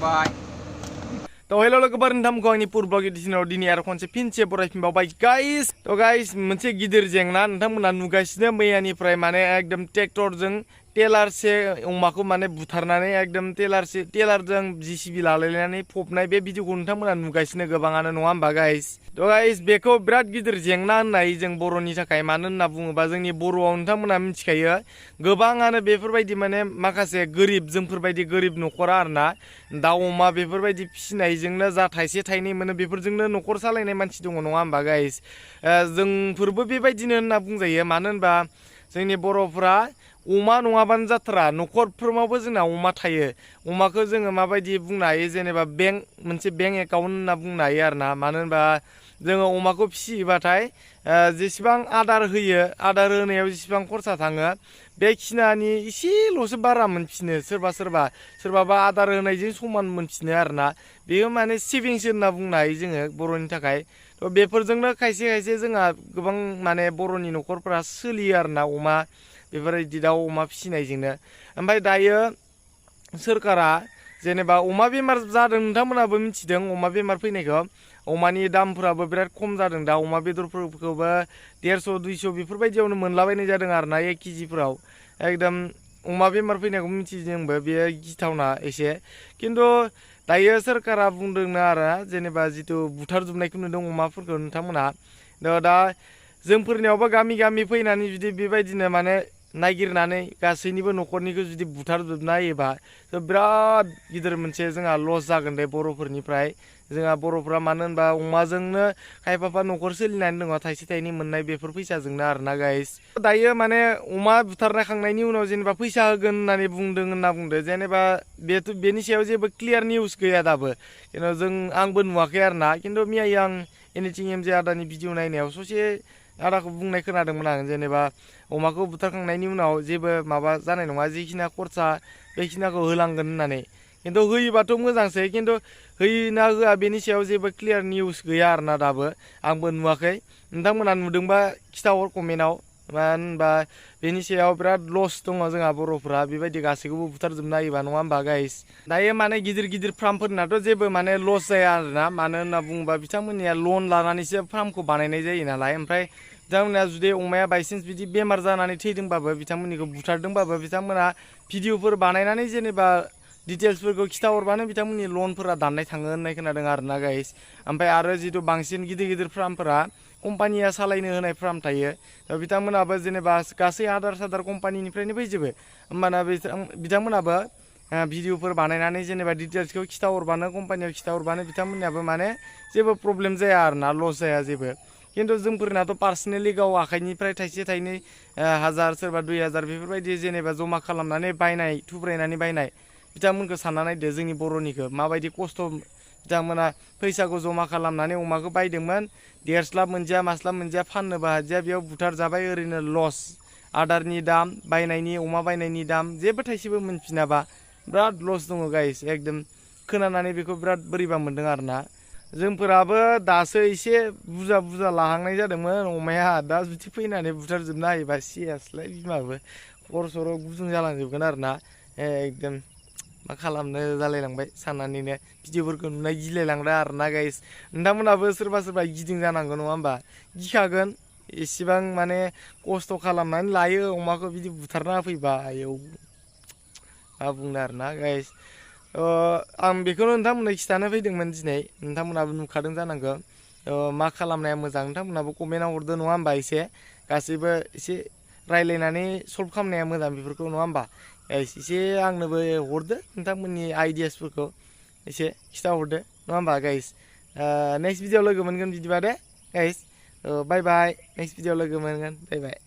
बाय तो हेलो लोगोफोर नोंथांमोनखौ आंनि पुर ब्लग एडिशनाव दिनै आरो खनसे फिनसे बरायफिनबावबाय गाइस। तो गाइस मोनसे गिदिर जेंना नोंथांमोना नुगासिनो मैयानिफ्राय माने एकदम ट्रेक्टरजों टेलारसे अमाखौ माने बुथारनानै एकदम टेलारजों जिसिबि लालायनानै फबनाय बे भिडिअखौ नोंथांमोना नुगासिनो गोबाङानो नङा होमबा गाइस। तो गाइस बेखौ बिराद गिदिर जेंना होननाय जों बर'नि थाखाय मानो होनना बुङोबा जोंनि बर'आव नोंथांमोना मिथिखायो गोबाङानो बेफोरबायदि माने माखासे गोरिब जोंफोरबायदि गोरिब न'खरा आरोना दाउ अमा बेफोरबायदि फिसिनायजोंनो जा थाइसे थाइनै मोनो बेफोरजोंनो न'खर सालायनाय मानसि दङ नङा होमबा गाइस। जोंफोरबो बेबायदिनो होनना बुंजायो मानो होनबा जोंनि बर'फ्रा अमा नङाबानो जाथारा न'खरफ्रोमावबो जोंना अमा थायो। अमाखौ जोङो माबायदि बुंनो हायो जेनेबा मोनसे बेंक एकाउन्ट होनना बुंनो हायो आरोना मानो होनबा जोङो अमाखौ फिसियोबाथाय जेसेबां आदार होयो आदार होनायाव जेसेबां खरसा थाङो बेखिनानि एसेल'सो बारा मोनफिनो सोरबाबा आदार होनायजों समान मोनफिनो आरोना बेयो माने सेभिंस होनना बुंनो हायो जोङो बर'नि थाखाय। थ' बेफोरजोंनो खायसे जोंहा गोबां माने बर'नि न'खरफोरा सोलियो आरोना अमा बेफोरबायदि दाउ अमा फिसिनायजोंनो। ओमफ्राय दायो सोरखारा जेनेबा अमा बेमार जादों नोंथांमोनाबो मिथिदों अमा बेमार फैनायखौ अमानि दामफोराबो बिराद खम जादों दा अमा बेदरफोरखौबो 150 200 बेफोरबायदियावनो मोनलाबायनाय जादों आरोना 1 केजिफोराव एकदम अमा बेमार फैनायखौ मिथियो जोंबो बेयो गिथावना एसे खिन्थु दायो सोरखारा बुंदोंनो आरो जेनेबा जिथु बुथारजोबनायखौ नुदों अमाफोरखौ नोंथांमोना दा जोंफोरनियावबो गामि फैनानै जुदि बेबायदिनो माने नागिरनानै गासैनिबो न'खरनिखौ जुदि बुथारजोबना होयोबा बिराद गिदिर मोनसे जोंहा लस जागोन दे बर'फोरनिफ्राय। जोंहा बर'फ्रा मानो होनबा अमाजोंनो खायफाफा न'खर सोलिनानै दङ थाइसे थाइनै मोननाय बेफोर फैसाजोंनो आरोना गाइस। दायो माने अमा बुथारखांनायनि उनाव जेनेबा फैसा होगोन होननानै बुंदों जेनेबा बेनि सायाव जेबो क्लियार निउस गैया दाबो आंबो नुवाखै आरोना खिन्थु मैया आं एनिथिं एमजे आदानि भिडिअ नायनायाव ससे आदाखौ बुंनाय खोनादोंमोन आं जेनेबा अमाखौ बुथारखांनायनि उनाव जेबो माबा जानाय नङा जिखिना खरसा बेखिनाखौ होलांगोन होननानै खिन्थु होयोबाथ' मोजांसै खिन्थु होयोना होआ बेनि सायाव जेबो क्लियार निउस गैया आरोना दाबो आंबो नुवाखै। नोंथांमोना नुदोंबा खिथाहर कमेन्टआव मानो होनबा बेनि सायाव बिराद लस दङ जोंहा बर'फ्रा बेबायदि गासैखौबो बुथारजोबना होयोबा नङा होमबा गाइस। दायो माने गिदिर फार्मफोरनाथ' जेबो माने लस जाया आरोना मानो होनना बुङोबा बिथांमोननिया लन लानानैसो फार्मखौ बानायनाय जायो नालाय ओमफ्राय बिथांमोना जुदि अमाया बायसान्स बिदि बेमार जानानै थैदोंबाबो बिथांमोननिखौ बुथारदोंबाबो बिथांमोना भिडिअफोर बानायनानै जेनेबा डिटेल्सफोरखौ खिथाहरबानो बिथांमोननि लनफोरा दाननाय थाङो होननाय खोनादों आरोना गाइस। ओमफ्राय आरो जिथु बांसिन गिदिर फार्मफोरा कम्पानिया सालायनो होनाय फार्म थायो बिथांमोनाबो जेनेबा गासै आदार सादार कम्पानिनिफ्रायनो फैजोबो होमबाना बिथांमोनाबो भिडिअफोर बानायनानै जेनेबा डिटेल्सखौ खिथाहरबानो कम्पानियाव खिथाहरबानो बिथांमोननियाबो माने जेबो प्रब्लेम जाया आरोना लस जाया जेबो। खिन्थु जोंफोरनाथ' पार्सनेलि गाव आखाइनिफ्राय थाइसे थाइनै 1000 सोरबा 2000 बेफोरबायदि जेनेबा जमा खालामनानै थुब्रायनानै बायनाय बिथांमोनखौ सानना नायदो जोंनि बर'निखौ माबायदि खस्थ' बिथांमोना फैसाखौ जमा खालामनानै अमाखौ बायदोंमोन देरस्लाब मोनजाया मास्लाब मोनजाया फाननोबो हादिया बेयाव बुथारजाबाय ओरैनो लस आदारनि दाम बायनायनि अमा बायनायनि दाम जेबो थाइसेबो मोनफिनाबा बिराद लस दङ गाइस एकदम खोनानानै बेखौ बिराद बोरैबा मोनदों आरोना। जोंफोराबो दासो एसे बुरजा लाहांनाय जादोंमोन अमाया दा जुदि फैनानै बुथारजोबना होयोबा सियासलाय बिमाबो खर' सर' गुदुं जालांजोबगोन आरोना एकदम मा खालामनो जालायलांबाय साननानैनो भिडिअफोरखौ नुनाय गिलायलांदों आरोना गाइस। नोंथांमोनाबो सोरबा गिदिं जानांगौ नङा होमबा गिखागोन इसेबां माने खस्थ' खालामनानै लायो अमाखौ बिदि बुथारना होफैबा आयौ मा बुंनो आरोना गाइस। आं बेखौनो नोंथांमोननो खिथानो फैदोंमोन दिनै नोंथांमोनाबो नुखादों जानांगौ मा खालामनाया मोजां नोंथांमोनाबो कमेन्टआव हरदो नङा होमबा एसे गासैबो एसे रायज्लायनानै सल्भ खालामनाया मोजां बेफोरखौ नङा होमबा एसे आंनोबो हरदो नोंथांमोननि आइडियासफोरखौ एसे खिथाहरदो नङा होमबा गाइस। नेक्स्ट भिडिअ लोगो मोनगोन बिदिबा दे गाइस बाय नेक्स्ट भिडिअ लोगो मोनगोन बाय।